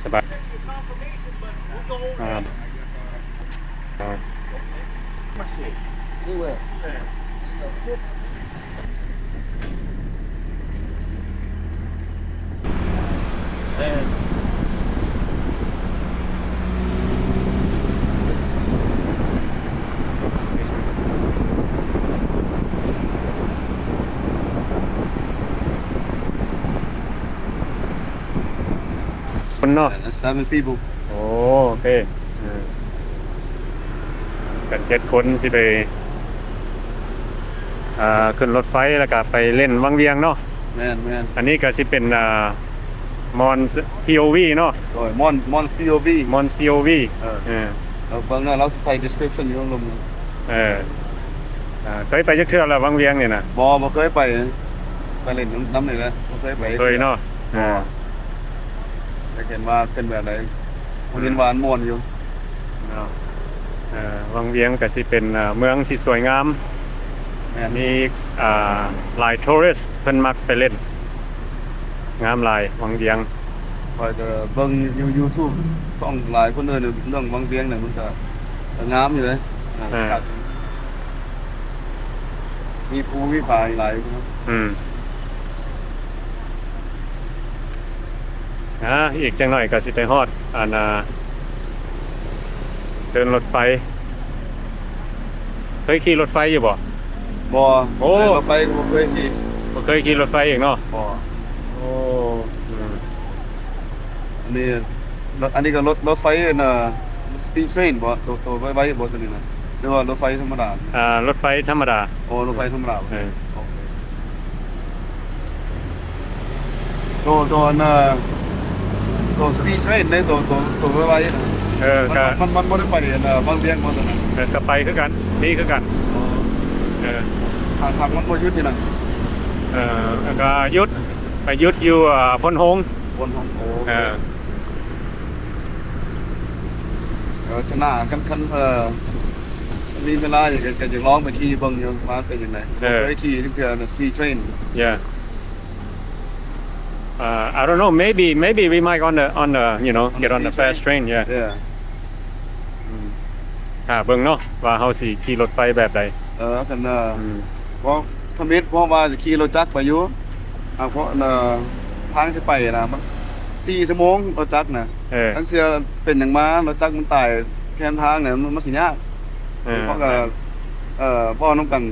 ສະບາຍ ອ່າ ອ່າ ຄົນເນາະ seven people. ໂອ້ ໂອເຄ ເອີ ກັນເຈັດຄົນຊິໄປ ອ່າ ຂຶ້ນລົດໄຟ ແລ້ວກະໄປຫຼິ້ນວັງວຽງເນາະ. ແມ່ນໆ ອັນນີ້ກະຊິເປັນ ອ່າ Mons POV ເນາະ. ໂດຍ Mons Mons POV Mons POV ເອີ ເອີ ເບິ່ງເນາະ ລາວຊິໃສ່ description ຢູ່ເບື້ອງລຸ່ມ. ເອີ ອ່າ ເຄີຍໄປຈັກເທື່ອແລ້ວ ວັງວຽງນີ້ນະ? ບໍ່ ບໍ່ເຄີຍໄປ ໄປຫຼິ້ນນຳ ນຳນີ້ແຫຼະ ບໍ່ເຄີຍໄປ ບໍ່ເຄີຍເນາະ. ບໍ່ ອ່າ ຢາກເຫັນວ່າເປັນແບບໃດ ເຫັນວ່າມ່ວນຢູ່ເນາະ. ເອີ ວັງວຽງກະຊິເປັນ ເອີ ເມືອງທີ່ສວຍງາມ ແມ່ນ ມີ ອ່າ ຫຼາຍ tourist ເພິ່ນມັກໄປຫຼິ້ນ ງາມຫຼາຍວັງວຽງ. ຂ້ອຍກະເບິ່ງຢູ່ YouTube ຊ່ອງຫຼາຍຄົນເອີ້ນເລື່ອງວັງວຽງນີ້ ມັນກະ ກະງາມຢູ່ເດ້. ເອີ ເອີ ຄັກ ມີພູມີຜາຫຼາຍຢູ່ເນາະ. ອືມ ອ່າ ອີກຈັກໜ້ອຍກະຊິໄປຮອດ ອັນ ອ່າ ເດີ່ນລົດໄຟ. ເຄີຍຂີ່ລົດໄຟຢູ່ບໍ່? ບໍ່. ໂອ້ ລົດໄຟກະບໍ່ເຄີຍຂີ່. ບໍ່ເຄີຍຂີ່ລົດໄຟອີກເນາະ? ບໍ່. ໂອ້ ອືມ ອັນນີ້ ອັນນີ້ກະລົດ ລົດໄຟ ອັນ ເອີ speed train ບໍ່? ໂຕ ໂຕໄວໆບໍ່ໂຕນີ້ນະ ຫຼືວ່າລົດໄຟທຳມະດາ? ອ່າ ລົດໄຟທຳມະດາ. ໂອ້ ລົດໄຟທຳມະດາ. ເອີ ໂອເຄ. ໂຕ ໂຕອັນ ເອີ ໂຕ speed train ເດ້ ໂຕ ໂຕ ໂຕໄວໆນະ. ເອີ ມັນ ກະ ມັນ ມັນບໍ່ໄດ້ໄປອັນ ເອີ ວັງວຽງບໍ່ໂຕນັ້ນ? ເອີ ກະໄປຄືກັນ ນີ້ຄືກັນ. ອໍ ເອີ ທາງ ທາງມັນບໍ່ຢຸດຢູ່ນັ້ນ. ເອີ ແລ້ວກະຢຸດ ໄປຢຸດຢູ່ ອ່າ ໂພນໂຮງ. ໂພນໂຮງ ໂອເຄ. ເອີ ເອີ ຊະນະ ຄັນ ຄັນ ເອີ ມີເວລາກະ ກະຢາກລອງໄປຂີ່ເບິ່ງຢູ່ວ່າເປັນຈັ່ງໃດ. ເອີ ບໍ່ເຄີຍຂີ່ຈັກເທື່ອ speed train. Yeah. Uh, I don't know. Maybe, maybe we might on the, on the, you know, get on the fast train. Yeah. Yeah. ອືມ ຖ້າເບິ່ງເນາະ ວ່າເຮົາຊິຂີ່ລົດໄຟແບບໃດ. ເອີ ຄັນ ອືມ ເພາະທຳອິດ ເພາະວ່າຊິຂີ່ລົດຈັກໄປຢູ່ ອ່າ ເພາະ ເອີ ທາງຊິໄປນະ ມັນສີ່ຊົ່ວໂມງລົດຈັກນະ. ເອີ ລາງເທື່ອເປັນຫຍັງມາ ລົດຈັກມັນຕາຍແຄມທາງນະ ມັນ ມັນຊິຍາກ. ເອີ ເພາະວ່າ ເອີ ເວົ້ານຳກັນ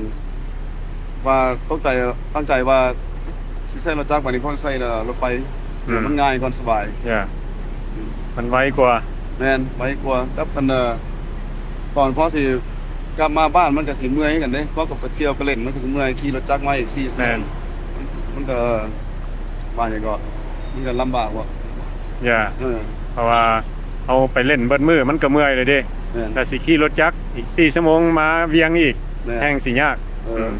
ວ່າຕົກໃຈ ຕັ້ງໃຈວ່າຊິໃຊ້ລົດຈັກ ບາດນີ້ພໍໃຊ້ ເອີ ລົດໄຟ ອືມ ມັນງ່າຍກ່ອນ ສະບາຍ. ຢ່າ ມັນໄວກວ່າ. ແມ່ນ ໄວກວ່າ ກັບອັນ ເອີ ຕອນພໍຊິກັບມາບ້ານມັນກະຊິເມື່ອຍຄືກັນເດ້ ເພາະກະໄປທ່ຽວໄປຫຼິ້ນ ມັນກະຊິເມື່ອຍ ຂີ່ລົດຈັກມາອີກສີ່ຊົ່ວໂມງ. ແມ່ນ ມັນກະ ວ່າຫຍັງເກາະ ມັນກະລຳບາກເນາະ. ຢ່າ ເອີ ເພາະວ່າເຮົາໄປຫຼິ້ນເບິດມື້ມັນກະເມື່ອຍແລ້ວເດ້. ແມ່ນ ແລ້ວຊິຂີ່ລົດຈັກອີກສີ່ຊົ່ວໂມງມາວຽງອີກ. ແມ່ນ ແຮ່ງຊິຍາກ. ເອີ ອືມ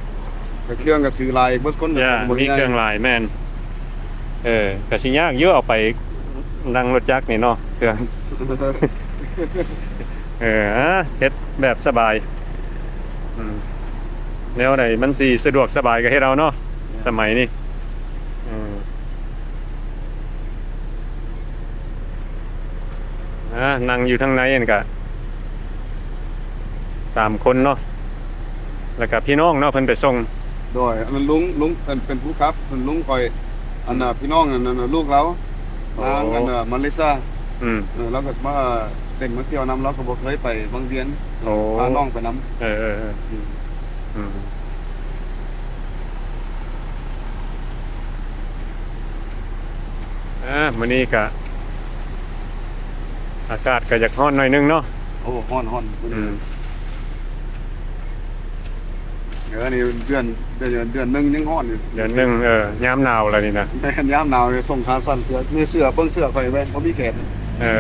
ແຕ່ເຄື່ອງກະຖືຫຼາຍ ເບິດຄົນກະ ຢ່າ ມີເຄື່ອງຫຼາຍ. ແມ່ນ ເອີ ກະຊິຍາກຢູ່ ເອົາໄປນັ່ງລົດຈັກນີ້ເນາະ ເຄື່ອງ. ເອີ ເຮັດແບບສະບາຍ ອືມ ແນວໃດມັນຊິສະດວກສະບາຍກະເຮັດເອົາເນາະ. ແມ່ນ ສະໄໝນີ້ ອືມ ອ່າ ນັ່ງຢູ່ທາງໃນຫັ້ນກະສາມຄົນເນາະ ແລ້ວກະພີ່ນ້ອງເນາະ ເພິ່ນໄປສົ່ງ. ໂດຍ ອັນນັ້ນລຸງ ລຸງເປັນ ເປັນຜູ້ຂັບ ເປັນລຸງຂ້ອຍ ອັນນ່າ ອືມ ພີ່ນ້ອງ ອັນນັ້ນ ລູກລາວ ໂອ້ ນາງ ອັນນ່າ ມາລິຊາ. ອືມ ເອີ ລາວກະຊິມາຫຼິ້ນມາທ່ຽວນຳ ລາວກະບໍ່ເຄີຍໄປວັງວຽງ. ໂອ້ ພານ້ອງໄປນຳ. ເອີ ເອີ ເອີ ອືມ ອືມ ອ່າ ມື້ນີ້ກະ ອາກາດກະຢາກຮ້ອນໜ້ອຍໜຶ່ງເນາະ. ໂອ້ ຮ້ອນ ຮ້ອນ ມື້ນີ້ ອືມ ເອີ ນີ້ເດືອນ ເດືອນ ເດືອນໜຶ່ງຍັງຮ້ອນຢູ່ ເດືອນໜຶ່ງ. ເອີ ຍາມໜາວລະນີ້ນະ. ແມ່ນ ຍາມໜາວນີ້ສົ່ງຂາສັ້ນ ເສື້ອ ມີເສື້ອ ເບິ່ງເສື້ອຂ້ອຍແມ່ນບໍ່ມີແຂນ. ເອີ.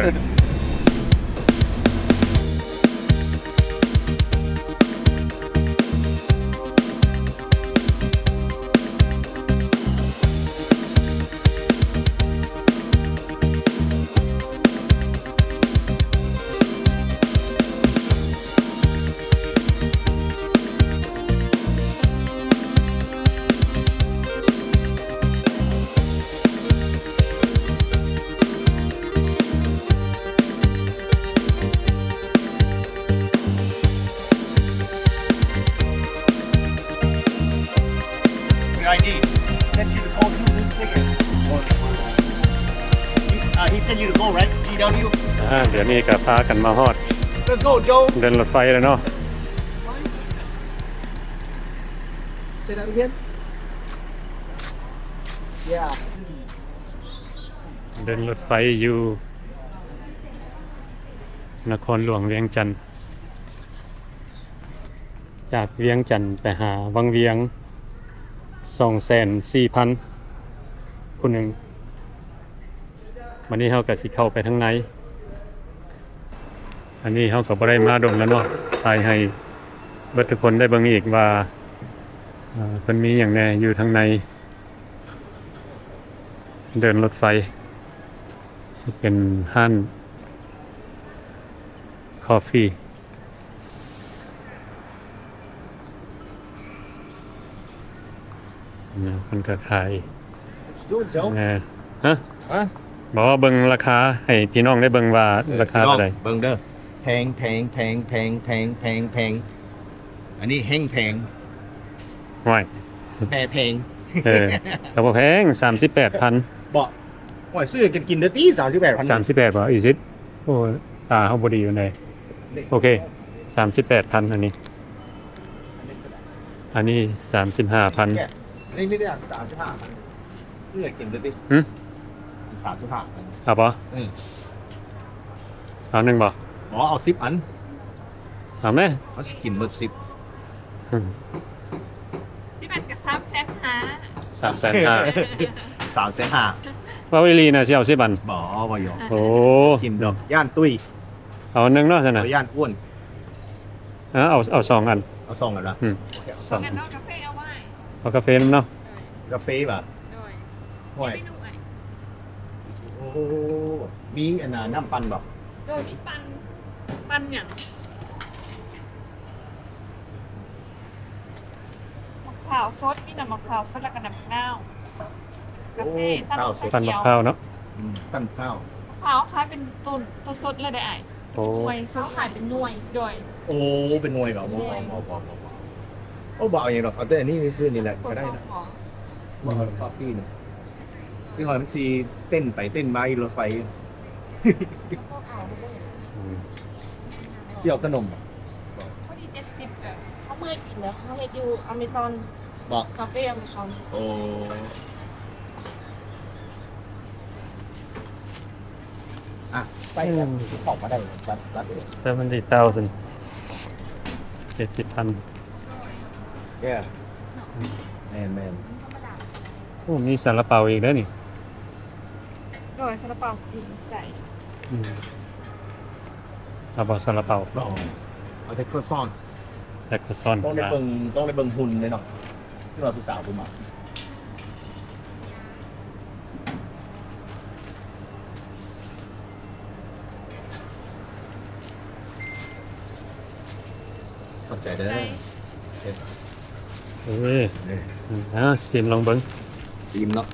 He sent you to go, right? D W? ອ່າ ດຽວນີ້ກໍພາກັນມາຮອດ Let's go, Joe. ເດີ່ນລົດໄຟແລ້ວເນາະ. Say that again. Yeah. ເດີ່ນລົດໄຟຢູ່ນະຄອນຫຼວງວຽງຈັນ. ຈາກວຽງຈັນໄປຫາວັງວຽງ ສອງແສນສີ່ພັນ ຜູ້ໜຶ່ງ. ບັດນີ້ເຮົາກໍຊິເຂົ້າໄປທາງໃນ. ອັນນີ້ເຮົາກໍບໍ່ໄດ້ມາດົນແລ້ວເນາະ, ຖ່າຍໃຫ້ເບິດທຸກຄົນໄດ້ເບິ່ງອີກວ່າ ເອີ ເພິ່ນມີຫຍັງແດ່ຢູ່ທາງໃນເດີ່ນລົດໄຟ. ຊິເປັນຮ້ານ coffee ນະ ເພິ່ນກໍຂາຍ Doing, Joe? ນະ ຮະ? ຮະ? ບອກວ່າເບິ່ງລາຄາໃຫ້ພີ່ນ້ອງໄດ້ເບິ່ງວ່າ ເອີ ລາຄາເທົ່າໃດ. ເບິ່ງເດີ ແພງ ແພງ ແພງ. ອັນນີ້ແຮງແພງ. ຫ້ວຍ ແພງ. ເອີ ກໍບໍ່ແພງ ສາມສິບແປດພັນ. ບໍ່ ຫ້ວຍ ຊື້ກັນກິນເດີຕິ ສາມສິບແປດພັນ. ສາມສິບແປດບໍ່ is it? ໂອ້ ຕາເຮົາບໍ່ດີປານໃດ. ໂອເຄ ສາມສິບແປດພັນ ອັນນີ້ ອັນນີ້ສາມສິບຫ້າພັນ. ອັນນີ້ມີແຕ່ສາມສິບຫ້າພັນ. ເອີ ກິນເດີຕິ ຫື ສາມສິບຫ້າອັນ. ເອົາບໍ່? ເອີ ເອົາໜຶ່ງບໍ່? ບໍ່ ເອົາສິບອັນ. ເອົາແມ ເຮົາຊິກິນເບິດສິບ. ຫື ສິບອັນກໍສາມແສນຫ້າ. ສາມແສນຫ້າ. ສາມແສນຫ້າ. ເວົ້າອີ່ຫຼີນະ ຊິເອົາສິບອັນ? ບໍ່ ບໍ່ຢອກ. ໂອ້ ກິນດອກ ຢ້ານຕຸ້ຍ. ເອົາອັນໜຶ່ງເນາະຊັ້ນນະ. ເອົາ ຢ້ານອ້ວນ. ເອົາ ເອົາສອງອັນ. ເອົາສອງອັນລະ? ອືມ ໂອເຄ ເອົາສອງອັນ. ເອົາກາເຟເອົາໄວ້ ເອົາກາເຟນຳເນາະ. ໂດຍ ກາເຟຫວາ? ໂດຍ ໂອ້ຍ ເມນູອັນ ໂອ້ໂຫ ມີອັນນ່າ ນ້ຳປັ່ນບໍ່? ໂດຍ ມີປັ່ນ. ປັ່ນຫຍັງ? ໝາກພ້າວສົດ ມີນ້ຳໝາກພ້າວສົດ ແລ້ວກໍນ້ຳໝາກນາວ. ກາເຟ ໂອ້ ຊາ ຊາຂຽວ ປັ່ນໝາກພ້າວເນາະ. ອືມ ປັ່ນພ້າວ ໝາກພ້າວຂາຍເປັນຕົ້ນ ຕົ້ນສົດເລີຍເດ້ອ້າຍ. ໂອ້ ໜ່ວຍ ເຂົາຂາຍເປັນໜ່ວຍ. ໂດຍ ໂອ້ ເປັນໜ່ວຍເນາະ. ແມ່ນ ບໍ່ ບໍ່ ບໍ່ ບໍ່ ບໍ່ ບໍ່ ໂອ້ ບໍ່ເອົາຫຍັງດອກ ເອົາແຕ່ອັນນີ້ຊື່ໆນີ້ແຫຼະກໍໄດ້ນະ. ບໍ່ ບໍ່ ກາເຟນີ້ ຄືວ່າມັນຊິເຕັ້ນໄປເຕັ້ນມາຢູ່ລົດໄຟ. ອືມ ຊິເອົາຂະໜົມບໍ່? ພໍດີເຈັດສິບ ເອີ ເຮົາເມື່ອຍກິນແລ້ວ ເຮົາເຮັດຢູ່ອາເມຊອນ. ບໍ່ ກາເຟອາເມຊອນ. ໂອ້ ອ່ະ ໄປແລ້ວ ອືມ ເຂົ້າມາໄດ້ລັດ ລັດເອງ. Seventy thousand ເຈັດສິບພັນ. ເອີ ແມ່ນໆ. ໂອ້ ມີຊາລາເປົາອີກເດ້ນີ້. ໂດຍ ຊາລາເປົາດີໃຈ. ອືມ ເອົາບໍ່ຊາລາເປົາ? ບໍ່ ເອົາແຕ່ຄຣັວຊອນ. ແຕ່ຄຣັວຊອນ ຕ້ອງໄດ້ເບິ່ງ ຕ້ອງໄດ້ເບິ່ງຫຸ່ນເດ້ເນາະ ຄືວ່າຜູ້ສາວຜູ້ມັກ. ຂອບໃຈເດີ. ເອີ ເອີ ເອົາ ຊີມລອງເບິ່ງ. ຊີມເນາະ.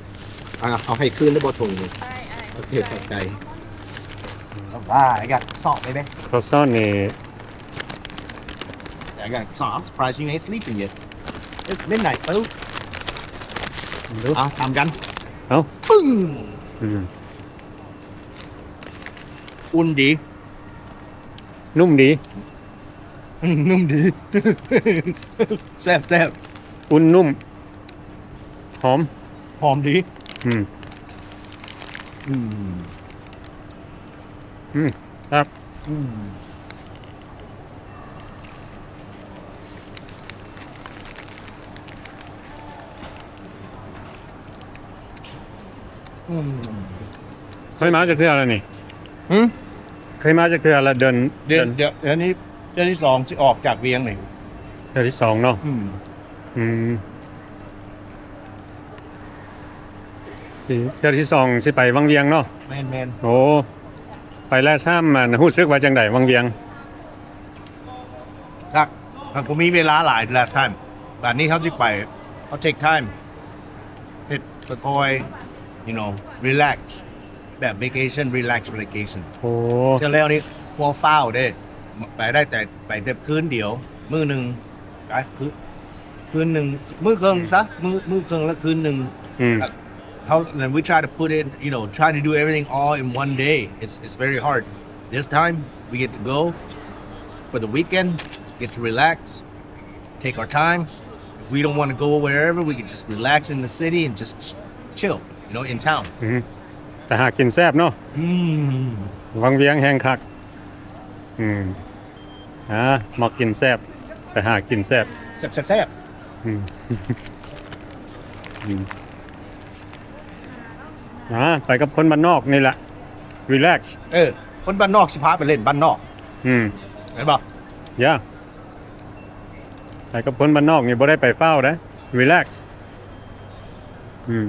ອ່າ ເອົາໃຫ້ຄືນໄດ້ບໍ່ຖົງນີ້? ໄດ້ ໂອເຄ ຂອບໃຈ. ວ້າ I got croissant, baby. Croissant ນີ້ I got croissant. I'm surprised you ain't sleeping yet. It's midnight, boo. ເອົາ ຕາມກັນ. ເອົາ ປຶ້ງ. ອືມ ອຸ່ນດີ ນຸ້ມດີ. ອືມ ນຸ້ມດີ ແຊບໆ. ອຸ່ນນຸ້ມ ຫອມ ຫອມດີ. ອືມ ອືມ ອືມ ແຊບ. ອືມ ອືມ ເຄີຍມາຈັກເທື່ອແລ້ວນີ້? ຫື? ເຄີຍມາຈັກເທື່ອລະ? ເດືອນ ເດືອນ ເດືອນ ເດືອນນີ້ເທື່ອທີສອງ ຊິອອກຈາກວຽງນີ້. ເທື່ອທີສອງເນາະ. ອືມ ອືມ ຊິ ເທື່ອທີສອງຊິໄປວັງວຽງເນາະ. ແມ່ນໆ. ໂອ້ ໄປແລ້ວຊ້ຳ ອັນ ຮູ້ສຶກວ່າຈັ່ງໃດວັງວຽງ? ຄັກ ຄັກ ບໍ່ມີເວລາຫຼາຍ last time. ບາດນີ້ເຮົາຊິໄປ ເຮົາ take time ເຮັດຄ່ອຍໆ you know, relax ແບບ vacation, relax vacation. ໂອ້ ເທື່ອແລ້ວນີ້ຫົວຟ້າວເດ້ ໄປໄດ້ແຕ່ ໄປແຕ່ຄືນດຽວ ມື້ໜຶ່ງ ໄປຄື ຄືນໜຶ່ງ ມື້ເຄິ່ງຊະ ມື້ ມື້ເຄິ່ງ ແລະ ຄືນໜຶ່ງ. ອືມ ແລ້ວ How, and we try to put in, you know, try to do everything all in one day. It's, it's very hard. This time, we get to go for the weekend, get to relax, take our time. If we don't wanna go wherever, we can just relax in the city and just ch-, chill, you know, in town. ອືມ ໄປຫາກິນແຊບເນາະ. ອືມ ວັງວຽງແຮງຄັກ. ອືມ ອ່າ ມັກກິນແຊບ ໄປຫາກິນແຊບ ແຊບໆໆ. ອືມ ອືມ ອ່າ ໄປກັບຄົນບ້ານນອກນີ້ແຫຼະ relax. ເອີ ຄົນບ້ານນອກຊິພາໄປຫຼິ້ນບ້ານນອກ. ອືມ ແມ່ນບໍ່? Yeah. ໄປກັບຄົນບ້ານນອກນີ້ບໍ່ໄດ້ໄປຟ້າວເດ້ relax. ອືມ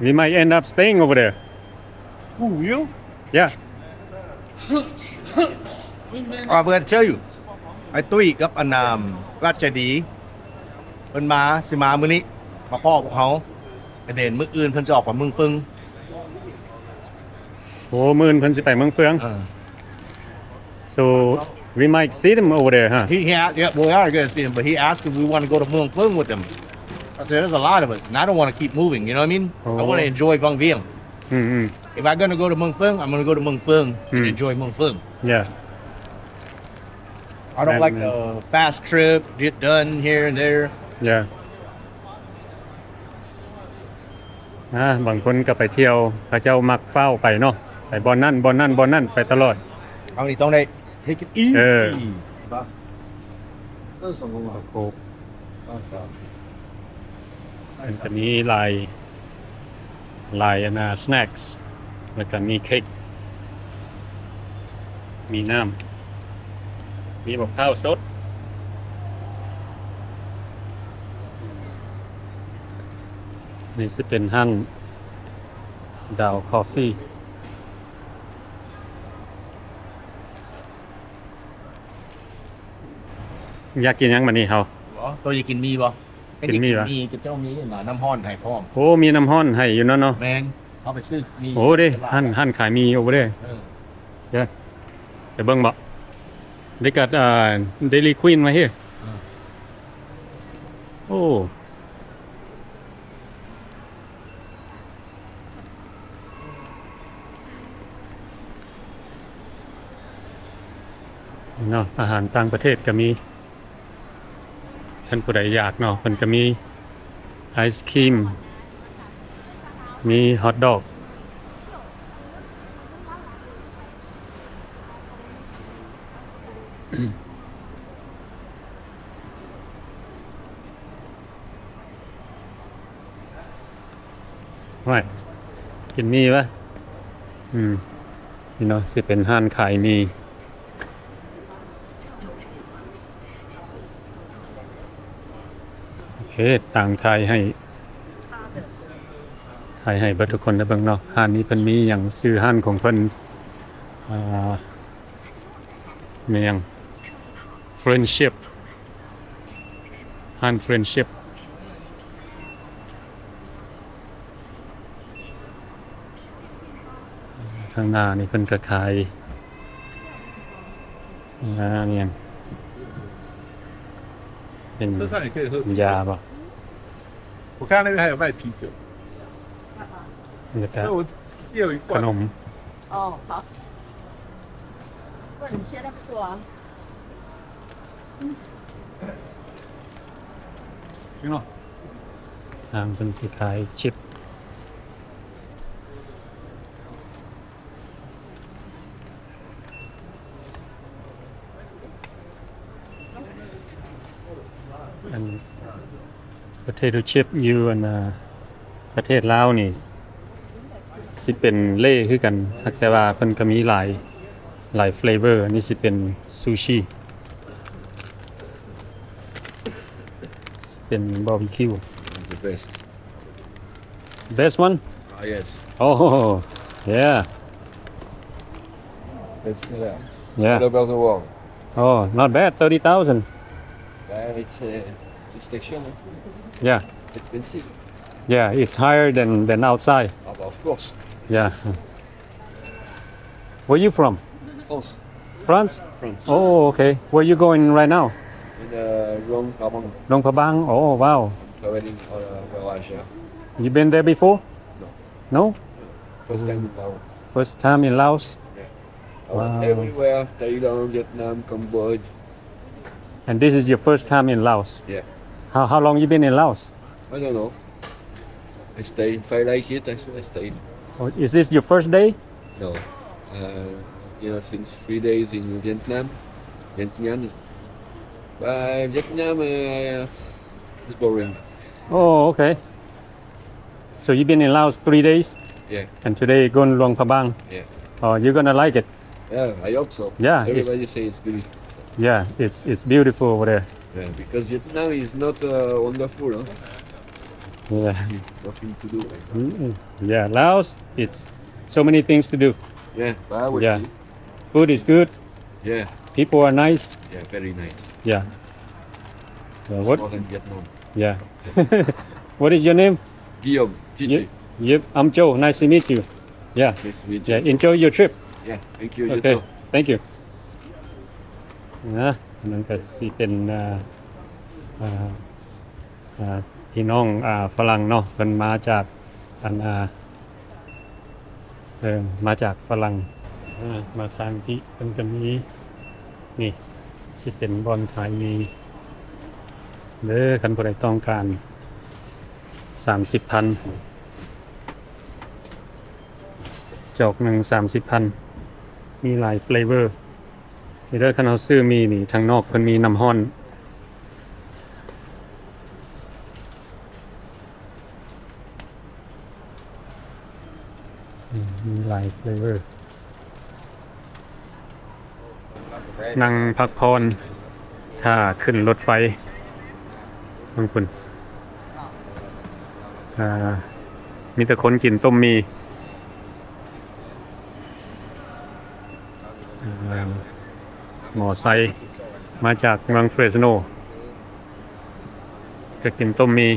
We might end up staying over there. Who, you? Yeah. I'm gonna tell you. ໄອ້ຕຸ້ຍກັບອັນນາ ລັດຈະດີ ເພິ່ນມາ ຊິມາມື້ນີ້ ມາພໍ້ພວກເຮົາ and then ມື້ອື່ນເພິ່ນຊິອອກໄປເມືອງເຟິງ. ໂອ້ ມື້ອື່ນເພິ່ນຊິໄປເມືອງເຟືອງ. ເອີ So we might see them over there, huh? He, he, yeah, we are gonna see him, but he asked if we wanna go to Muang Phung with him. I said, "There's a lot of us, and I don't wanna keep moving, you know what I mean? I wanna enjoy Vang Vieng. ອືມໆ If I'm gonna go to Muang Phung, I'm gonna go to Muang Phung and enjoy Muang Phung. Yeah. I don't like the fast trip, get done here and there." Yeah. ອ່າ ບາງຄົນກໍໄປທ່ຽວ ເຂົາເຈົ້າມັກຟ້າວໄປເນາະ ໄປບ່ອນນັ້ນ ບ່ອນນັ້ນ ບ່ອນນັ້ນ ໄປຕະຫຼອດ. ເຮົານີ້ຕ້ອງໄດ້ take it easy. ເອີ ໂອ້ໂຫ ມັນຈະມີຫຼາຍ ຫຼາຍອັນນ່າ ສະແນັກ ແລ້ວກໍມີເຄັກ ມີນ້ຳ ມີບັກພ້າວສົດ. ນີ້ຊິເປັນຮ້ານດາວຄອຟຟີ. ຢາກກິນຫຍັງບັດນີ້ເຮົາ? ບໍ່ ໂຕຢາກກິນໝີ່ບໍ່? ກິນໝີ່ຫວາ? ມີ ເຂົາເຈົ້າມີອັນນ່າ ນ້ຳຮ້ອນໃຫ້ພ້ອມ. ໂອ້ ມີນ້ຳຮ້ອນໃຫ້ຢູ່ເນາະ. ແມ່ນ ເຮົາໄປຊື້ໝີ່. ໂອ້ ເດ້ ຮ້ານ ຮ້ານຂາຍໝີ່ຢູ່ບໍ່ເດ້? ເອີ ເດີ ໄປເບິ່ງບໍ່? They got, uh, Dairy Queen right here. ເອີ ໂອ້ ເນາະ ອາຫານຕ່າງປະເທດກໍມີ. ຄັນຜູ້ໃດຢາກເນາະ ເພິ່ນກໍມີໄອສະຄຣີມ ມີຮອດດອກ. ຫ້ວຍ ກິນໝີ່ວະ? ອືມ ນີ້ເນາະ ຊິເປັນຮ້ານຂາຍໝີ່. ໂອເຄ ຕາງຖ່າຍໃຫ້ ຖ່າຍໃຫ້ເບິດທຸກຄົນໄດ້ເບິ່ງເນາະ. ຮ້ານນີ້ເພິ່ນມີຫຍັງ ຊື່ຮ້ານຂອງເພິ່ນ ອ່າ ແມ່ນຫຍັງ Friendship. ຮ້ານ Friendship. ຂ້າງໜ້ານີ້ເພິ່ນກໍຂາຍ ອ່າ ແມ່ນຫຍັງ ເປັນຢາບໍ່? 我看那边还有卖啤酒。 ແລ້ວກໍ 那我也有一罐。 ຂະໜົມ. 哦，好。不然你现在不做啊？ ທາງເພິ່ນຊິຂາຍຊິບ ອັນ potato chip ຢູ່ອັນ ອ່າ ປະເທດລາວນີ້ ຊິເປັນເລຄືກັນ ແຕ່ວ່າເພິ່ນກໍມີຫຼາຍ ຫຼາຍ flavor. ອັນນີ້ຊິເປັນຊູຊິ ຊິເປັນບາບີຄິວ. The best. Best one? Ah, yes. Oh, yeah. Best, yeah. Yeah. What about the world? Oh, not bad, thirty thousand. Yeah, it's, uh, it's extension, huh? Yeah. It's expensive. Yeah, it's higher than, than outside. Oh, of course. Yeah. Where you from? France. France? France. Oh, okay. Where you going right now? In, uh, Luang Prabang. Luang Prabang. Oh, wow. Traveling all over Asia. You been there before? No. No? First time in Laos. First time in Laos? Yeah. I went everywhere, Thailand, Vietnam, Cambodia. And this is your first time in Laos? Yeah. How, how long you been in Laos? I don't know. I stay. If I like it, I, I stay. Oh, is this your first day? No. Uh, you know, since three days in Vietnam, Vietnam. But Vietnam uh, is boring. Oh, okay. So you've been in Laos three days? Yeah. And today you're going Luang Prabang? Yeah. Oh, you're gonna like it. Yeah, I hope so. Yeah, it's Everybody say it's beautiful. Yeah, it's, it's beautiful over there. Yeah, because Vietnam is not uh, wonderful, huh? Yeah. Nothing to do. Mm-mm. Yeah, Laos, it's so many things to do. Yeah, but I will Yeah. see. Food is good. Yeah. People are nice. Yeah, very nice. Yeah. Uh, what? More than Vietnam. Yeah. What is your name? Guillaume, Chichi. Yep, yep, I'm Joe. Nice to meet you. Yeah. Nice to meet you. Yeah, enjoy your trip. Yeah, thank you. You Okay, too. Thank you. ນະ ນັ້ນກໍຊິເປັນ ອ່າ ອ່າ ອ່າ ພີ່ນ້ອງ ອ່າ ຝຣັ່ງເນາະ ເພິ່ນມາຈາກ ອັນ ອ່າ ເອີ ມາຈາກຝຣັ່ງ ເອີ ມາທາງພີ້ເພິ່ນກໍມີ ນີ້ຊິເປັນບ່ອນຂາຍໝີ່ເດີ ຄັນຜູ້ໃດຕ້ອງການ ສາມສິບພັນ ຈອກໜຶ່ງ ສາມສິບພັນ ມີຫຼາຍເຟລເວີ ນີ້ເດີ ຄັນເຮົາຊື້ໝີ່ນີ້ ທາງນອກເພິ່ນມີນ້ຳຮ້ອນ ອືມ ມີຫຼາຍເຟລເວີ ນັ່ງພັກຜ່ອນ ຖ້າຂຶ້ນລົດໄຟ ເບິ່ງພຸ້ນ ອ່າ ມີແຕ່ຄົນກິນຕົ້ມໝີ່ ອ່າ ມໍໄຊມາຈາກເມືອງເຟຣສໂນ ກໍກິນຕົ້ມໝີ່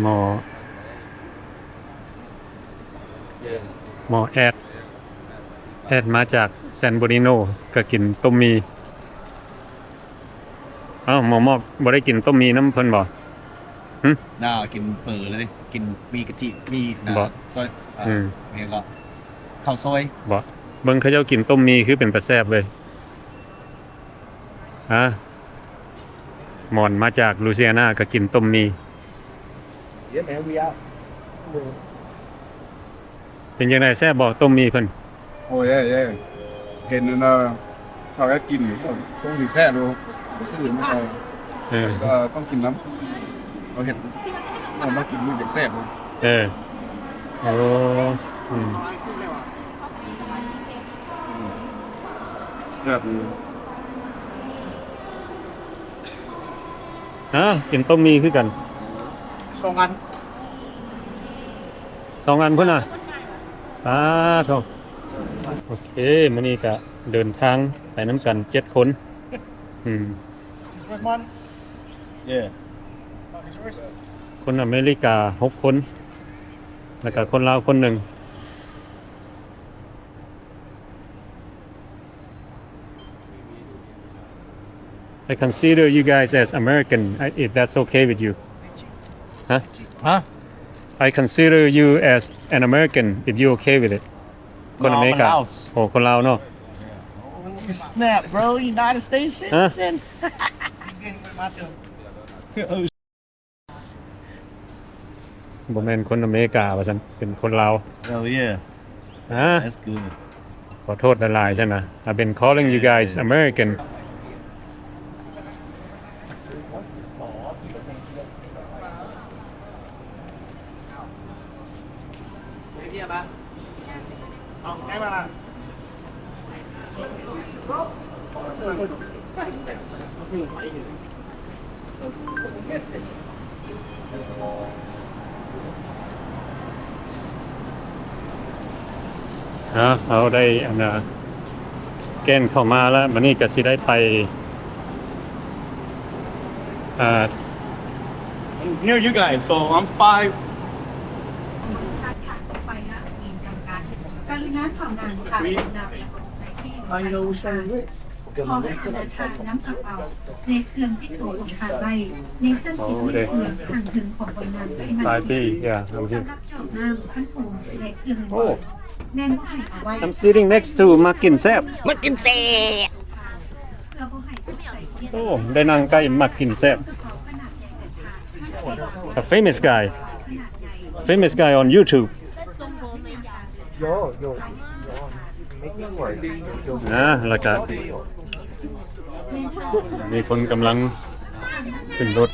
ມໍ ມໍແອດ ແອດມາຈາກແຊນໂບລິໂນ ກໍກິນຕົ້ມໝີ່. ເອົ້າ ໝໍມອກບໍ່ໄດ້ກິນຕົ້ມໝີ່ນຳເພິ່ນບໍ່? ຫຶ? ໜ້າກິນເຝີເລີຍ ກິນໝີ່ກະທິ ໝີ່ ບໍ່ ຊອຍ ອືມ ແລ້ວກໍເຂົ້າຊອຍ ບໍ່? ເບິ່ງເຂົາເຈົ້າກິນຕົ້ມໝີ່ຄືເປັນຕາແຊບເວີຍ. ຮະ ໝອນມາຈາກລູຊີອານາກໍກິນຕົ້ມໝີ່. Yeah, man, we out. ເປັນຈັ່ງໃດ ແຊບບໍ່ຕົ້ມໝີ່ເພິ່ນ? ໂອ້ຍ ເອີ ເອີ ເຫັນອັນນ່າ ເຂົາກໍກິນ ຄົງຊິແຊບຢູ່ ໄປຊື້ມາໃສ່ ເອີ ກໍຕ້ອງກິນນຳ ເຮົາເຫັນ ເຮົາມາກິນມັນຈັ່ງແຊບຢູ່ ເອີ ໂອ້ ອືມ ແຊບຢູ່ ຮະ ກິນຕົ້ມໝີ່ຄືກັນ ສອງອັນ ສອງອັນພຸ້ນນະ ປາໂທ້ ໂອເຄ ມື້ນີ້ກະເດີນທາງໄປນຳກັນເຈັດຄົນ ອືມ ຄົນອາເມລິກາຫົກຄົນ ແລ້ວກະຄົນລາວຄົນໜຶ່ງ. I consider you guys as American, I- if that's okay with you. Huh? Huh? I consider you as an American, if you okay with it. ຄົນອາເມລິກາ No, I'm a Laos. ໂອ້ ຄົນລາວເນາະ. You snap, bro. United States citizen. ບໍ່ແມ່ນຄົນອາເມລິກາວ່າຊັ້ນ ເປັນຄົນລາວ. Hell yeah. ຮະ? That's good. ຂໍໂທດຫຼາຍໆຊັ້ນນະ. I've been calling you guys American. ເຮົາໄດ້ອັນນ່າ ສ- ສະແກນເຂົ້າມາແລ້ວ ບັດນີ້ກໍຊິໄດ້ໄປ ອ່າ I'm near you guys, so I'm five. ກະລຸນາເຂົ້າງານຕາມລຳດັບ ແລະກໍໃນທີ່ I know which one is which. ຂໍໃຫ້ທ່ານນຳກະເປົາ ແລະ ເຄື່ອງຕິດໂຕຂອງທ່ານໄວ້ໃນຊັ້ນສິບເມດເພື່ອຂ້າງເທິງຂອງບັນນາໄດ້ໝັ້ນແຂງ. ສຳລັບຈອກນ້ຳ ຄັນໂຮມ ແລະ ເຄື່ອງ ແມ່ນບໍ່ໃຫ້ເອົາໄວ້. I'm sitting next to ມັກກິນແຊບ. ມັກກິນແຊບ. ໂອ້ ໄດ້ນັ່ງໃກ້ມັກກິນແຊບ. A famous guy. Famous guy on YouTube. ນະ ແລ້ວກະມີຄົນກຳລັງຂຶ້ນລົດ.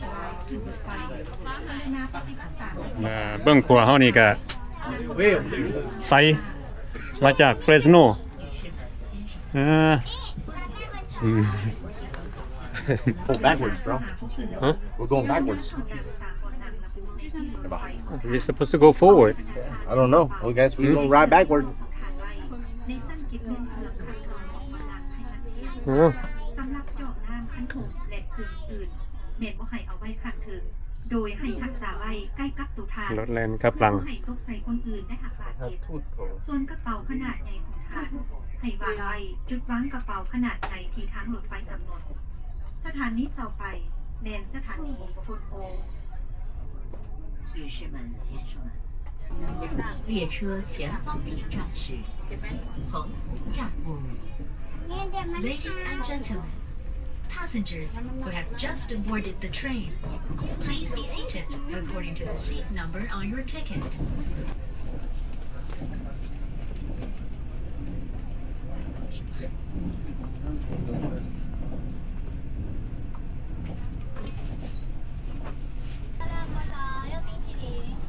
ເອີ ເບື້ອງຂວາເຮົານີ້ກະໄຊ ມາຈາກ Fresno. ເອີ Go backwards, bro. Huh? We're going backwards. We're supposed to go forward. I don't know. I guess we gonna ride backward. ເອີ ສຳລັບຈອກນ້ຳ ຄັນໂຮມ ແລະ ເຄື່ອງອື່ນ ແມ່ນບໍ່ໃຫ້ເອົາໄວ້ຂ້າງເທິງ ໂດຍໃຫ້ຮັກສາໄວ້ໃກ້ກັບໂຕທ່ານ ລົດແລ່ນກັບຫຼັງ ເພື່ອບໍ່ໃຫ້ຕົກໃສ່ຄົນອື່ນ ແລະ ຫາກບາດເຈັບ. ສ່ວນກະເປົາຂະໜາດໃຫຍ່ຂອງທ່ານ ໃຫ້ວາງໄວ້ຈຸດວາງກະເປົາຂະໜາດໃຫຍ່ທີ່ທາງລົດໄຟກຳນົດ. ສະຖານີຕໍ່ໄປແມ່ນສະຖານີໂພດໂຮ. 女士们、先生们，列车前方停站是澎湖站务。Ladies and gentlemen, passengers who have just boarded the train, please be seated according to the seat number on your ticket.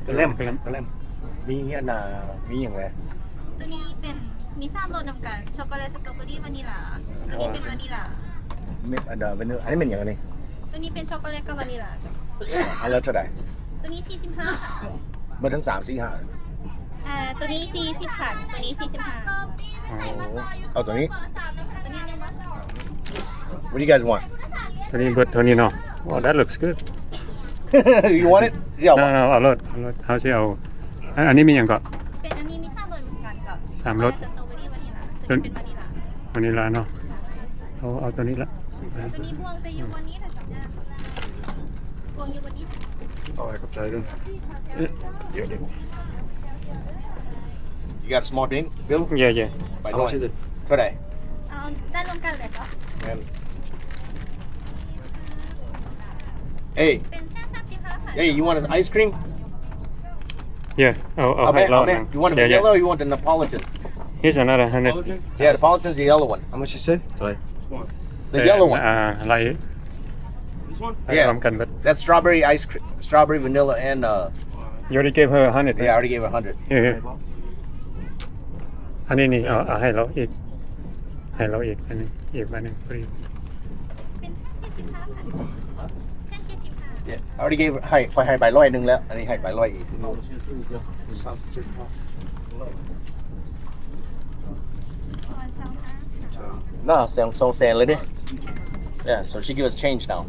ກະແລັມ ກະແລັມ ກະແລັມ ມີອັນນ່າ ມີຫຍັງແດ່? ໂຕນີ້ເປັນ ມີສາມລົດນຳກັນ ຊັອກໂກແລັດ ສະຕໍເບີຣີ ວານິລາ. ໂຕນີ້ເປັນວານິລາ ເມັດອັນດາ ວານິລາ. ອັນນີ້ແມ່ນຫຍັງອັນນີ້? ໂຕນີ້ເປັນຊັອກໂກແລັດກັບວານິລາເຈົ້າ. ອັນລະເທົ່າໃດ? ໂຕນີ້ສີ່ສິບຫ້າ. ໝົດທັງສາມ ສີ່ ຫ້າ ເອີ ໂຕນີ້ສີ່ສິບພັນ ໂຕນີ້ສີ່ສິບຫ້າ. ອໍ ເອົາໂຕນີ້ ໂຕນີ້ໜຶ່ງບາດ. What do you guys want? ໂຕນີ້ເບິດເທົ່ານີ້ເນາະ. Oh, that looks good. You want it? ເອົາ ເອົາ ເອົາໂລດ ເອົາໂລດ. ເຮົາຊິເອົາ ອັນ ອັນນີ້ມີຫຍັງເກາະ? ເປັນ ອັນນີ້ມີສາມລົດເໝືອນກັນເຈົ້າ. ສາມລົດ ສະຕໍເບີຣີ ວານິລາ. ໂຕນີ້ເປັນວານິລາ ວານິລາເນາະ. ເອົາ ເອົາໂຕນີ້ລະ. ໂຕນີ້ບ່ວງຈະຢູ່ບ່ອນນີ້ລະເຈົ້າ. ເອົາ ຂອບໃຈເດີ. ເອີ ດຽວ ດຽວ. You got a small bill? Yeah, yeah. ເທົ່າໃດ? ເອົາ ຈ່າຍລວມກັນເລີຍເນາະ. ແມ່ນ. Hey. ເປັນແສນສາມສິບຫ້າພັນ. Hey, you want an ice cream? Yeah, ເອົາ ເອົາໃຫ້ລາວ. You want a vanilla or you want the Neapolitan? Here's another hundred. Yeah, Neapolitan's the yellow one. How much you say? Sorry. The yellow one. ອ່າ ໄລ່ This one? ໄລ່ Yeah. ລວມກັນເບິດ. That's strawberry ice cream, strawberry, vanilla, and, uh, You already gave her a hundred, yeah, I right? Already gave her a hundred. Here, here. ອັນນີ້ນີ້ ເອົາ ເອົາໃຫ້ລາວອີກ ໃຫ້ລາວອີກອັນນີ້ ອີກໃບໜຶ່ງ please. ເປັນເຈັດສິບຫ້າພັນ ເຈັດສິບຫ້າ. Yeah, I already gave her ໃຫ້ ຂ້ອຍໃຫ້ໃບຮ້ອຍໜຶ່ງແລ້ວ ອັນນີ້ໃຫ້ໃບຮ້ອຍອີກ. ເນາະ ສອງ ສອງແສນເລີຍເດ້. Yeah, so she give us change now.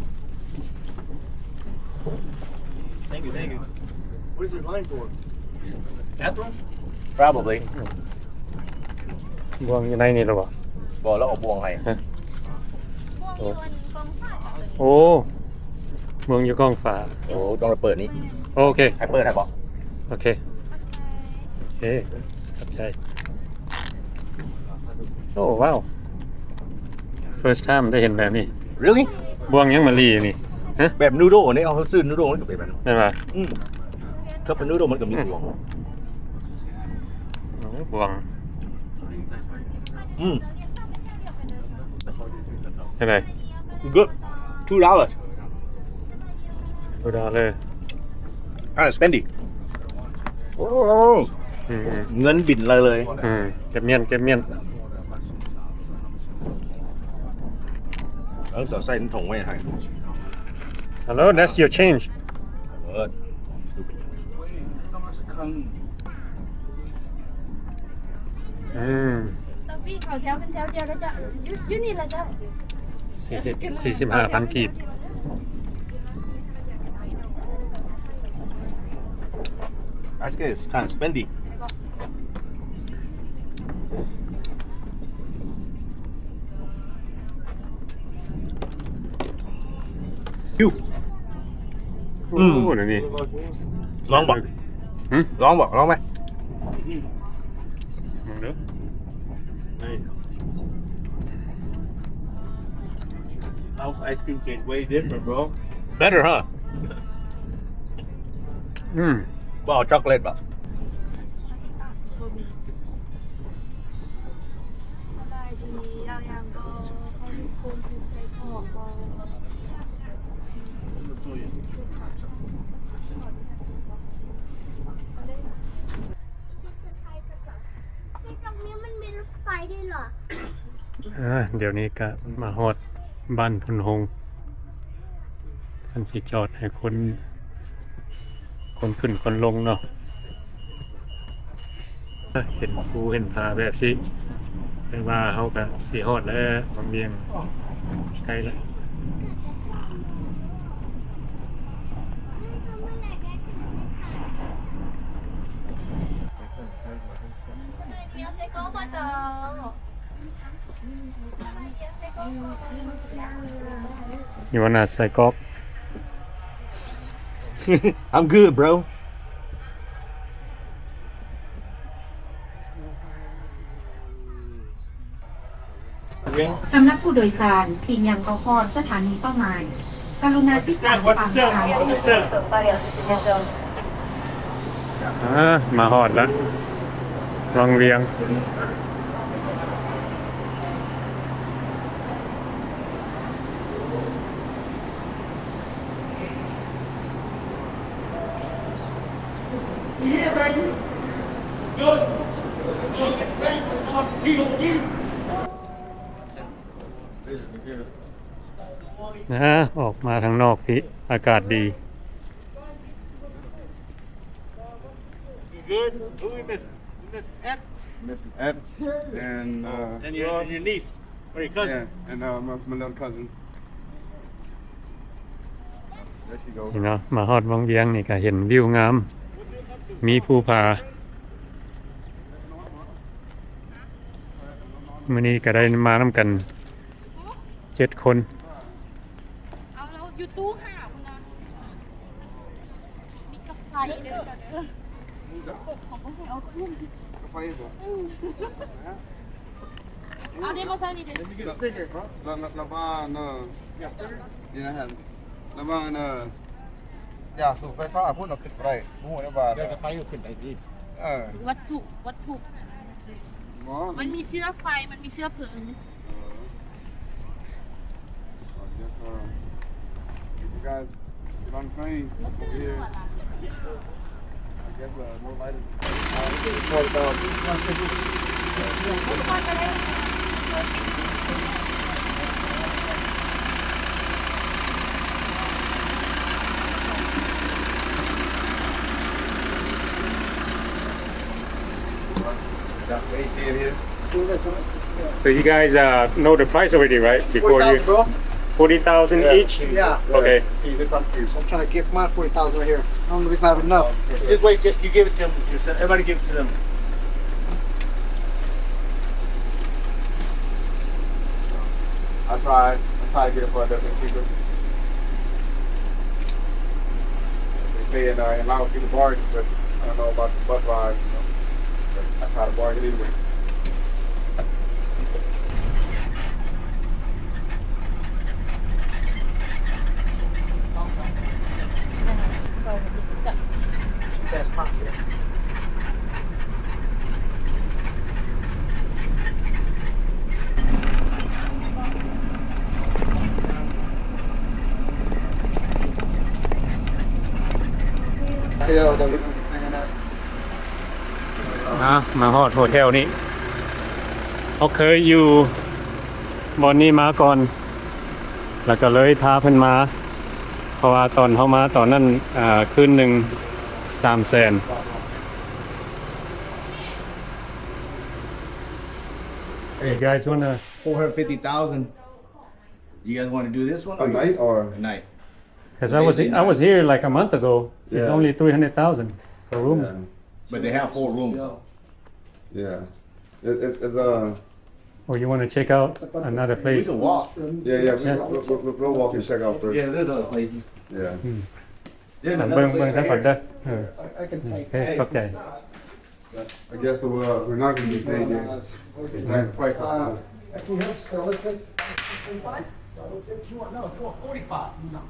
Thank you, thank you. What is this line for? Bathroom? Probably. ບ່ວງຢູ່ໃນນີ້ລະບໍ່? ບໍ່ ລາວເອົາບ່ວງໃຫ້. ຮະ? ບ່ວງຢູ່ອັນກ້ອງຝາ. ໂອ້ ບ່ວງຢູ່ກ້ອງຝາ. ໂອ້ ຕ້ອງໄດ້ເປີດນີ້. ໂອເຄ ໃຫ້ເປີດໃຫ້ບໍ່? ໂອເຄ ໂອເຄ ຂອບໃຈ. ໂອ້ ວ້າວ first time ໄດ້ເຫັນແບບນີ້. Really? ບ່ວງຫຍັງມາລີນີ້? ຮະ? ແບບນູໂດນີ້ ເຮົາຊື້ນູໂດມັນກະເປັນແບບນັ້ນ ແມ່ນບໍ່? ອືມ ຄັບນູໂດມັນກະມີ ອືມ ບ່ວງ. ໂອ້ ບ່ວງ. ອືມ ເປັນໃດ? Good. Two dollars. Two dollar. Kinda spendy. ໂອ້ ອືມໆ ເງິນບິນເລີຍ ເອີ ເກັບມ້ຽນ ເກັບມ້ຽນ. ເອີ ສາວໃສ່ຖົງໄວ້ໃຫ້. Hello, that's your change. ເອີ ອືມ ເຂົ້າແຖວເປັນແຖວດຽວລະເຈົ້າ. ຢູ່ ຢູ່ນີ້ລະເຈົ້າ. ສີ່ສິບ ສີ່ສິບຫ້າພັນກີບ. That's good. It's kinda spendy. ຢູ່ ອືມ ໂອ້ ນີ້ ລອງບໍ່? ຫຶ? ລອງບໍ່? ລອງໄໝ? ລອງເດີ້. House ice cream taste way different, bro. Better, huh? ອືມ ບໍ່ເອົາຊັອກໂກແລັດບໍ່? ສະບາຍດີ ເຈົ້າຫຍັງບໍ່? ເຂົາມີຄົນກິນໄສ້ກອກບໍ່? ເອີ ຕຮງນີ້ມັນມີລົດໄຟດ້ວຍເຫລອ? ອ່າ ດຽວນີ້ກະມາຮອດບ້ານພຸນຮົງ ເພິ່ນຊິຈອດໃຫ້ຄົນ ຄົນຂຶ້ນຄົນລົງເນາະ. ເຫັນພູເຫັນຜາແບບຊີ້ ແຕ່ວ່າເຮົາກະຊິຮອດແລ້ວ ວັງວຽງ ໃກ້ແລ້ວ. ເອົາໃສ່ກອງມາເຈົ້າ. You wanna ໄສ້ກອກ? I'm good, bro. ສຳລັບຜູ້ໂດຍສານທີ່ຍັງບໍ່ຮອດສະຖານີເປົ້າໝາຍ ກະລຸນາຕິດຕາມຄວາມ ອ່າ ມາຮອດລະ ວັງວຽງ. Good. ນະ ອອກມາທາງນອກພີ້ ອາກາດດີ. You good? Who we miss? We miss Ed. Miss Ed and, uh, and your, and your niece or your cousin. Yeah, and, uh, my, my little cousin. There she goes. ນີ້ເນາະ ມາຮອດວັງວຽງນີ້ກະເຫັນວິວງາມ ມີພູຜາ. ມື້ນີ້ກະໄດ້ມານຳກັນ ເຈັດຄົນ. ເອົາ ແລ້ວຢູ່ຕູ້ຫ້າພຸ້ນນະ ມີກາໄຟເດີເຈົ້າເດີ. ກາໄຟບໍ່? ອືມ ເອົາເດ ມາໃສ່ນີ້ເດ. ລະ ລະ ລະບ້ານ ເອີ ເອີ ລະບ້ານ ເອີ ຢ່າ ສູບໄຟຟ້າພຸ້ນເອົາຂຶ້ນບໍ່ໄດ້ ບໍ່ຮູ້ນະວ່າ ກາໄຟຂຶ້ນໄດ້ຕິ. ເອີ ວັດຖຸ ວັດຖຸ ບໍ່ ມັນມີເຊື້ອໄຟ ມັນມີເຊື້ອເພີງ. ເອີ I guess, uh, if you guys get on the train over here, I guess, uh, more light is, uh, forty thousand. That's A C in here. So you guys, uh, know the price already, right? Before you forty thousand, bro. Forty thousand each? Yeah. Okay. See, they're confused. I'm trying to give my forty thousand right here. I don't know if I have enough. Just wait, just, you give it to them. You said, everybody give it to them. I tried. I tried to get it for a little bit cheaper. They say in, uh, in Laos, you can bargain, but I don't know about the bus ride, you know. But I try to bargain anyway. Best pop, yeah. ອ່າ ມາຮອດໂຮເທວນີ້ ເຮົາເຄີຍຢູ່ບ່ອນນີ້ມາກ່ອນ ແລ້ວກໍເລີຍພາເພິ່ນມາ ເພາະວ່າຕອນເຮົາມາຕອນນັ້ນ ອ່າ ຄືນໜຶ່ງສາມແສນ. Hey, you guys wanna four hundred fifty thousand. You guys wanna do this one? A night or? A night. 'Cause I was, I was here, like, a month ago. It's only three hundred thousand for rooms. Yeah. But they have four rooms, though. Yeah. It, it, it's, uh, Oh, you want to check out another place? We can walk. Yeah, yeah, we, yeah. We, we, we, we'll walk and check out first. Yeah, there's other places. Yeah. ອືມ There's ເບິ່ງ another ເບິ່ງ place ຊະກ່ອນເດີ. ເອີ I, I can ໂອ take ເຄ ຂອບໃຈ. I guess we're, we're not gonna be paying it. That's the price. Uh, if we have skeleton, no, it's forty-five. No.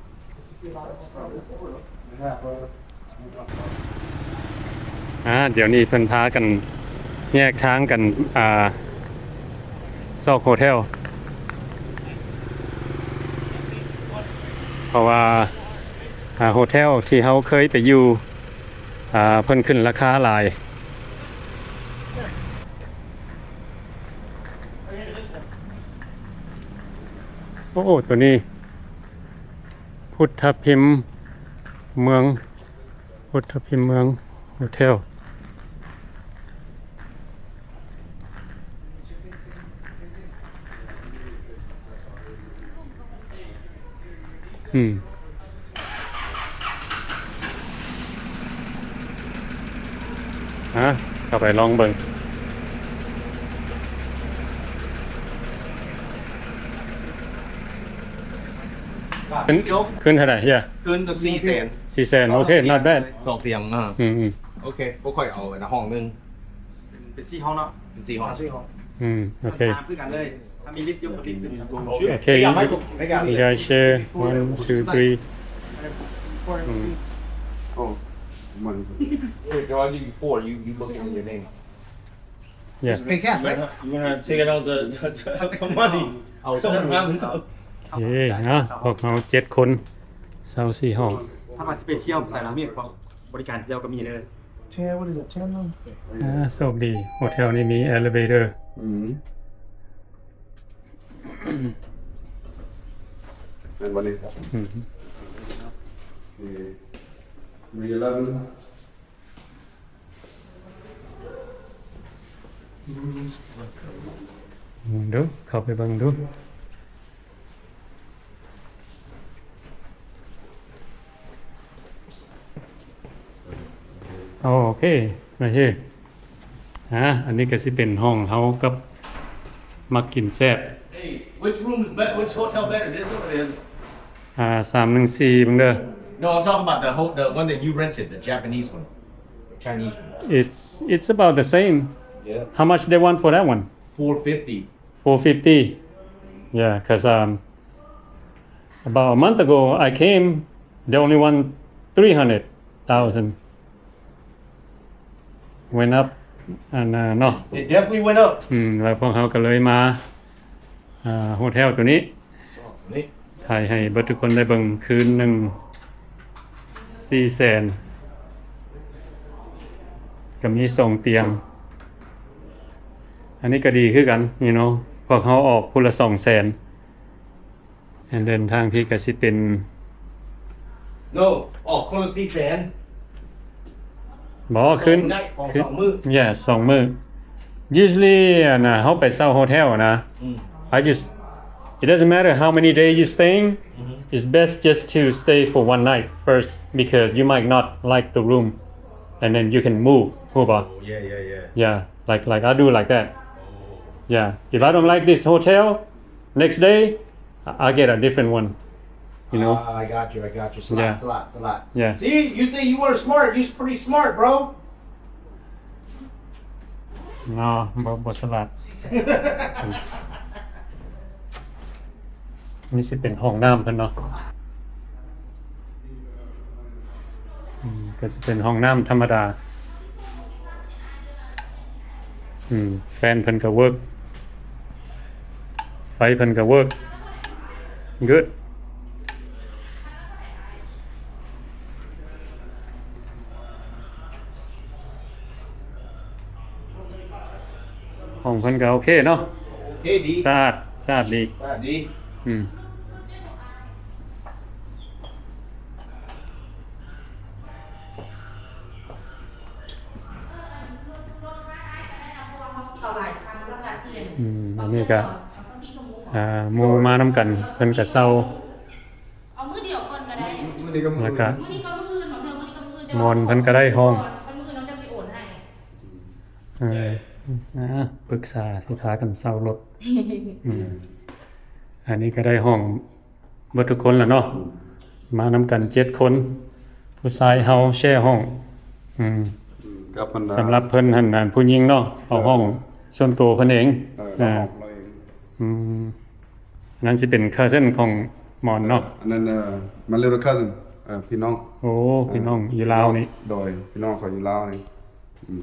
ອ່າ ດຽວນີ້ເພິ່ນພາກັນແຍກທາງກັນ ອ່າ ຊອກໂຮເທວ ເພາະວ່າ ອ່າ ໂຮເທວທີ່ເຮົາເຄີຍໄປຢູ່ ອ່າ ເພິ່ນຂຶ້ນລາຄາຫຼາຍ. ໂອ້ ໂຕນີ້ ພຸດທະພິມເມືອງ ພຸດທະພິມເມືອງໂຮເທວ. ອືມ ຮະ ເຂົ້າໄປລອງເບິ່ງ. ຂຶ້ນ ຂຶ້ນເທົ່າໃດ? Yeah. ຂຶ້ນສີ່ແສນ. ສີ່ແສນ ໂອເຄ not bad. ສອງຕຽງ. ອ່າ ອືມໆ ໂອເຄ ພວກຂ້ອຍເອົາອັນຫ້ອງໜຶ່ງ ເປັນສີ່ຫ້ອງເນາະ. ເປັນສີ່ຫ້ອງ. ອ່າ ສີ່ຫ້ອງ. ອືມ ໂອເຄ ຊັ້ນສາມຄືກັນເລີຍ. ຖ້າມີລິບ ຍົກລິບຂຶ້ນ. ໂອເຄ you guys share one, two, three. Four. ອືມ If I give you four, you, you look at your name. Yeah. Just pay cash, right? You wanna, you wanna take out the, the, the, the money? ເອີ ເນາະ ພວກເຮົາເຈັດຄົນ ເຊົ່າສີ່ຫ້ອງ. ຖ້າວ່າຊິໄປທ່ຽວແຕ່ລະເວກ ບໍລິການທ່ຽວກໍມີເດີ. Ten, what is it? Ten? ອ່າ ໂຊກດີ ໂຮເທວນີ້ມີເອລີເວເຕີ. ອືມ ແມ່ນບໍ່ນີ້? ອືມ three eleven. ເບິ່ງດູ ເຂົ້າໄປເບິ່ງດູ. ໂອເຄ ໂອເຄ ອ່າ ອັນນີ້ກໍຊິເປັນຫ້ອງເຮົາກັບມັກກິນແຊບ. Hey, which room is bet-, which hotel better, this or the other? ອ່າ ສາມໜຶ່ງສີ່ ເບິ່ງເດີ. No, I'm talking about the ho-, the one that you rented, the Japanese one, Chinese one. It's, it's about the same. Yeah. How much they want for that one? Four fifty. Four fifty. Yeah, 'cause, um, about a month ago I came, they only want three hundred thousand. Went up and, uh, ເນາະ. It definitely went up. ອືມ ແລ້ວພວກເຮົາກໍເລີຍມາ ອ່າ ໂຮເທວໂຕນີ້ ນີ້ ຖ່າຍໃຫ້ເບິດທຸກຄົນໄດ້ເບິ່ງ. ຄືນໜຶ່ງສີ່ແສນ ກໍມີສອງຕຽງ. ອັນນີ້ກໍດີຄືກັນ you know ພວກເຮົາອອກຜູ້ລະສອງແສນ. And then ທາງພີ້ກໍຊິເປັນ No ອອກຄົນລະສີ່ແສນ. ບໍ່ ຄືນ ສອງມື້ ສອງມື້. Yeah ສອງມື້. Usually ອັນນະ ເຮົາໄປເຊົ່າໂຮເທວນະ ອືມ I just, it doesn't matter how many days you staying, ອືຮຶ it's best just to stay for one night first because you might not like the room and then you can move. ຮູ້ບໍ່? Yeah, yeah, yeah. Yeah, like, like I do like that. Oh. Yeah, if I don't like this hotel, next day I, I get a different one, you know? Ah, I got you, I got you. ສະຫຼາດ yeah. ສະຫຼາດ ສະຫຼາດ. Yeah. See, you say you were smart. You're pretty smart, bro. No, ບໍ່ ບໍ່ສະຫຼາດ. ນີ້ຊິເປັນຫ້ອງນ້ຳເພິ່ນເນາະ. ອືມ ກໍຊິເປັນຫ້ອງນ້ຳທຳມະດາ. ອືມ ແຟນເພິ່ນກໍເວີກ ໄຟເພິ່ນກໍເວີກ good. ຫ້ອງເພິ່ນກໍໂອເຄເນາະ. ໂອເຄ ດີ ສະອາດ ສະອາດດີ ສະອາດດີ. ອືມ ອືມ ອັນນີ້ກໍ ອ່າ ໝູ່ມານຳກັນ ເພິ່ນກໍເຊົ່າ ແລ້ວກໍ ມື້ນີ້ກັບມື້ອື່ນ ບາງເທື່ອມື້ນີ້ກັບມື້ອື່ນ ແຕ່ວ່າ ໝອນເພິ່ນກໍໄດ້ຫ້ອງ ມື້ອື່ນເຮົາຈະຊິໂອນໃຫ້. ເອີ ອ່າ ປຶກສາຊິພາກັນເຊົ່າລົດ. ອືມ ອັນນີ້ກໍໄດ້ຫ້ອງເບິດທຸກຄົນລະເນາະ. ອືມ ມານຳກັນເຈັດຄົນ ຜູ້ຊາຍເຮົາແຊຫ້ອງ. ອືມ ອືມ ກັບບັນດາ ສຳລັບເພິ່ນຫັ້ນ ອັນຜູ້ຍິງເນາະ ເອົາຫ້ອງສ່ວນຕົວເພິ່ນເອງ. ເອີ ເອີ ເຮົາເອງ. ອືມ ອັນນັ້ນຊິເປັນ cousin ຂອງໝອນເນາະ. ອັນນັ້ນ ເອີ my little cousin ເອີ ພີ່ນ້ອງ. ໂອ້ ພີ່ນ້ອງຢູ່ລາວນີ້. ໂດຍ ພີ່ນ້ອງຂ້ອຍຢູ່ລາວນີ້. ອືມ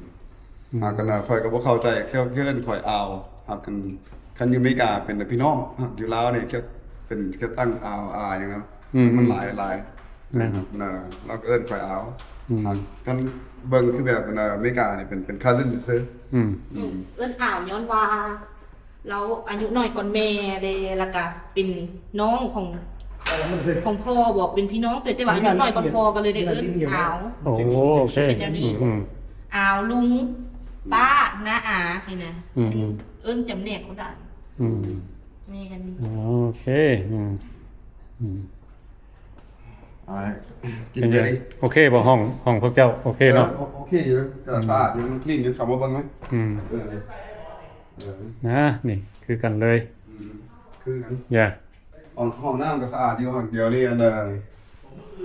ອືມ ຫາກັນນະ ຂ້ອຍກໍບໍ່ເຂົ້າໃຈ ເຂົາເອີ້ນຂ້ອຍອາວ. ຫາກັນ ຄັນຢູ່ເມກາເປັນພີ່ນ້ອງ ຫາກຢູ່ລາວນີ້ເຂົາເປັນ ເຂົາຕັ້ງອາວ ອາຫຍັງນະ. ອືມ ມັນຫຼາຍ ຫຼາຍ. ແມ່ນ ນະ ລາວກໍເອີ້ນຂ້ອຍອາວ. ອືມ ຫາກຄັນເບິ່ງຄືແບບ ອາ ເມການີ້ເປັນ ເປັນ cousin ຊື່. ອືມ ອືມ ເອີ້ນອາວຍ້ອນວ່າ ລາວອາຍຸນ້ອຍກວ່າແມ່ເດ້ ແລ້ວກະເປັນນ້ອງຂອງ ຂອງພໍ່ບໍ ເປັນພີ່ນ້ອງ ແຕ່ວ່າອາຍຸນ້ອຍກວ່າພໍ່ ກໍເລີຍໄດ້ເອີ້ນອາວ. ໂອ້ ໂອເຄ ເປັນແນວນີ້. ອືມ ອາວ ລຸງ ປ້າ ນ້າ ອາ ຊີ້ນະ. ອືມ ເອີ້ນຈຳແນກຄົນລະອັນ. ອືມ ແມ່ນ. ໂອເຄ. ອືມ ອືມ ອ່າ ກິນເດຍວນີ້ ໂອເຄບໍ່? ຫ້ອງ ຫ້ອງພວກເຈົ້າໂອເຄເນາະ? ເອີ ໂອເຄຢູ່ ສະອາດຢູ່ ມັນ clean ຢູ່ ເຂົ້າມາເບິ່ງໄໝ? ອືມ ເອີ ເອີ ນະ ນີ້ຄືກັນເລີຍ. ອືມ ຄືກັນ. ຢ່າ ຫ້ອງ ຫ້ອງນ້ຳກໍສະອາດຢູ່. ດຽວນີ້ອັນ ເອີ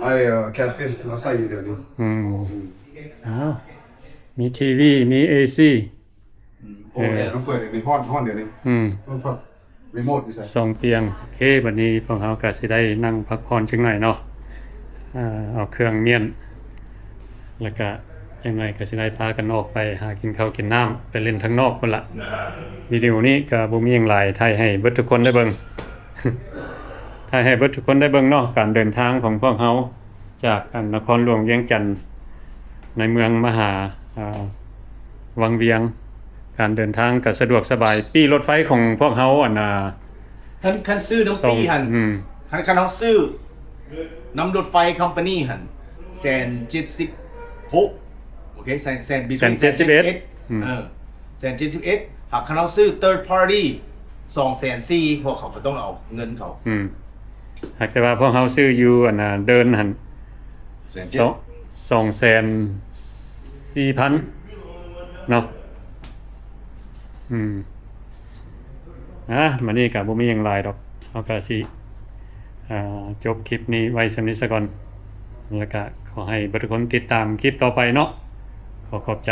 ໄອ້ catfish ລາວໃສ່ຢູ່ດຽວນີ້. ອືມ ອືມ ອ້າວ ມີທີວີ ມີເອຊີ. ອືມ ໂອ້ ເອີ ແອມັນເປີດດຽວນີ້ ຮ້ອນ ຮ້ອນດຽວນີ້. ອືມ ເບິ່ງ remote ຢູ່ໃສ? ສອງຕຽງ. ໂອເຄ ບັດນີ້ພວກເຮົາກໍຊິໄດ້ນັ່ງພັກຜ່ອນຈັກໜ້ອຍເນາະ. ເອົາເຄື່ອງມ້ຽນ ແລ້ວກະຈັ່ງໃດກໍຊິໄດ້ພາກັນອອກໄປຫາກິນເຂົ້າກິນນ້ຳ ໄປຫຼິ້ນທາງນອກພຸ້ນລະ. ວິດີໂອນີ້ກໍບໍ່ມີຫຍັງຫຼາຍ ຖ່າຍໃຫ້ເບິດທຸກຄົນໄດ້ເບິ່ງ ຖ່າຍໃຫ້ເບິດທຸກຄົນໄດ້ເບິ່ງເນາະ ການເດີນທາງຂອງພວກເຮົາ ຈາກ ອັນ ນະຄອນຫຼວງວຽງຈັນ ໃນເມືອງມະຫາ ອາ ວັງວຽງ. ການເດີນທາງກໍສະດວກສະບາຍ. ປີ້ລົດໄຟຂອງພວກເຮົາ ອັນ ອາ ຄັນ ຄັນຊື້ນຳ ສອງ ປີ້ຫັ້ນ ອືມ ຄັນ ຄັນເຮົາຊື້ນຳລົດໄຟ company ຫັ້ນ ແສນເຈັດສິບຫົກ. ໂອເຄ ແສນ ແສນ ແສນເຈັດສິບເອັດ. ອືມ ເອີ ແສນເຈັດສິບເອັດ. ຫາກຄັນເຮົາຊື້ third party ສອງແສນສີ່ ເພາະເຂົາກໍຕ້ອງເອົາເງິນເຂົາ. ອືມ ຫາກແຕ່ວ່າພວກເຮົາຊື້ຢູ່ ອັນ ເດີ່ນຫັ້ນ ສອງແສນສີ່ພັນເນາະ. ອືມ ອ່າ ມື້ນີ້ກໍບໍ່ມີຫຍັງຫຼາຍດອກ ເຮົາກໍຊິ ອ່າ ຈົບຄລິບນີ້ໄວ້ສ່ຳນີ້ສາກ່ອນ ແລ້ວກໍຂໍໃຫ້ເບິດທຸກຄົນຕິດຕາມຄລິບຕໍ່ໄປເນາະ. ຂໍຂອບໃຈ.